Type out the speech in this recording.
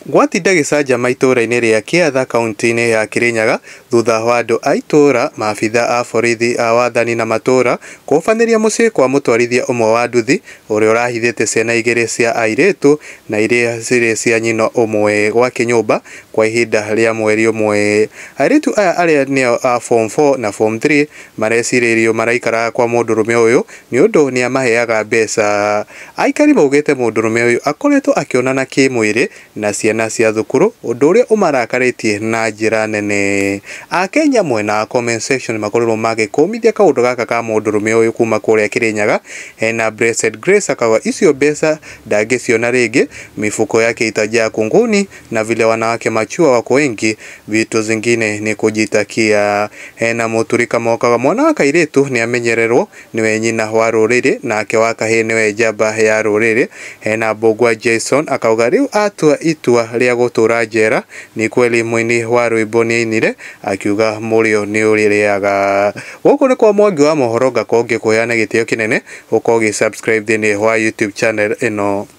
Gwatinda gĩcanjama itũra-inĩ rĩa Kĩatha kaunti-inĩ ya Kĩrĩnyaga thutha wa andũ a itũra, maabitha a borithi a wathani na matũra kũhobanĩria mũciĩ kwa mũtwarithia ũmwe wa nduthi ũrĩa ũrahithĩte ciana igĩrĩ cia airĩtu na iria cirĩ cia nyina ũmwe gwake nyũmba kwa ihinda rĩa mweri ũmwe. Airĩtu aya arĩa nĩo a form 4 na form 3 marecirĩrio maraikaraga kwa mũndũrũme ũyũ nĩ ũndũ nĩamaheaga mbeca. Aikari maugĩte mũndũrũme ũyũ akoretwo akĩonana kĩmwĩrĩ na ciana cia thukuru ũndũ ũrĩa ũmarakarĩtie na njĩra nene. Akenya mwena wa comment section makorirwo magĩkũmithia kaũndũ gaka ka mũndũrũme ũyũ kuma kũrĩa Kĩrĩnyaga. Hena Blessed Grace akauga icio mbeca ndangĩciona rĩngĩ, mifuko yake itajaa kunguni na vile wanawake machua wako wengi, vitu zingine ni kujitakia. Hena Mũturi Kamau mwana wa kairĩtu nĩamenyererwo nĩwe nyina wa rũrĩrĩ nake wa kahĩĩ nĩwe njamba ya rũrĩrĩ. Hena Mbũgua Jason akauga rĩu atua itua rĩa gũtũra njera ni kweli mũini wa rwĩmbo nĩainire akiuga mũrĩo nĩũrĩrĩaga. Gũkũ nĩ kwa Mwangi wa mohoro ngakorwo ngĩkũheana gĩtĩo kĩnene ũkorwo ũgĩ subscribe thĩinĩ wa YouTube channel ĩno.